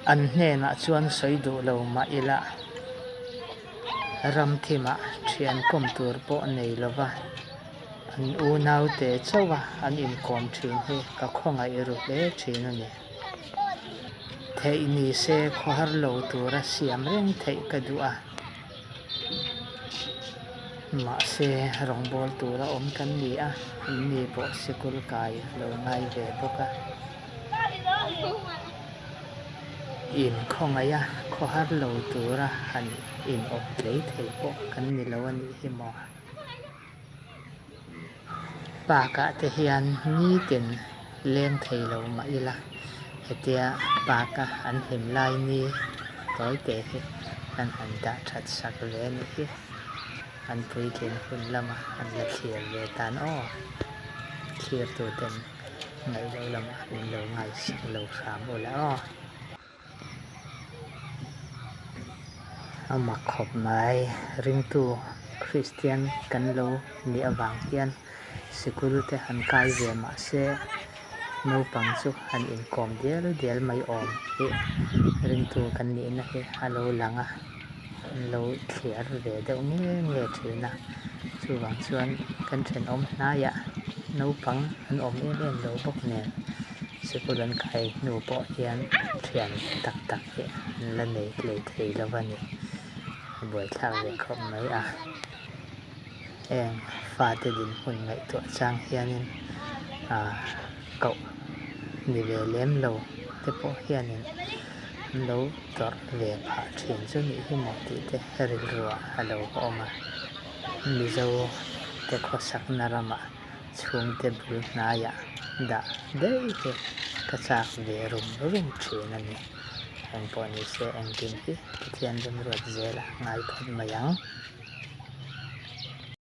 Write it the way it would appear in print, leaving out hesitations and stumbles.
An hnenah chuan sawi duh lo mah ila, ram thimah thian kawm tur pawh nei lova an unaute chauha an inkawm thin hi ka khawngaih ru hle thin a ni. Theih ni se khawhar lo tura siam reng theih ka duh a. Mahse rawngbâwl tura awm kan ni a, anni pawh sikul kai lo ngai ve bawk a. Inkhawngaih a, khawhar lo tura han inawp tlei thei pawh kan ni lo a nih hi maw? Park-ah te hian nitin leng thei lo mah ila hetia park-a an hlim lai ni tawi te hi kan han dah that sak ve a nih hi. An puitlin hun lama an la thlir ve tan aw. Thlir tuten ngaih loh lamah min lo ngaihsak lo hram ula aw. A mak khawp mai, ringtu Kristian kan lo nih avang hian sikul te han kai ve mah se naupang chu han inkawm dial dial mai awm hi ringtu kan nihna hi a lo lang a, an lo thliar ve deuh nge nge thin a, chuvang chuan kan thenawm hnaiah naupang an awm em em lo bawk nen. Sikul an kai hnu pawh hian thian tak tak hi an la nei hlei thei lo a ni. A buaithlak ve khawp mai a. Heng fate dinhmun ngaihtuah chang hianin ah koh ni ve lem lo te pawh hianin an lo tawrh ve phah thin chu nih hi maw tih te rilruah a lo awm a. Mizo te khawsakna ramah. Chhungte bul hnaiah dah daih hi ka chak ve rum rum thin a ni. Engpawh ni se engkim hi Pathian remruat zela ngai phawt mai ang.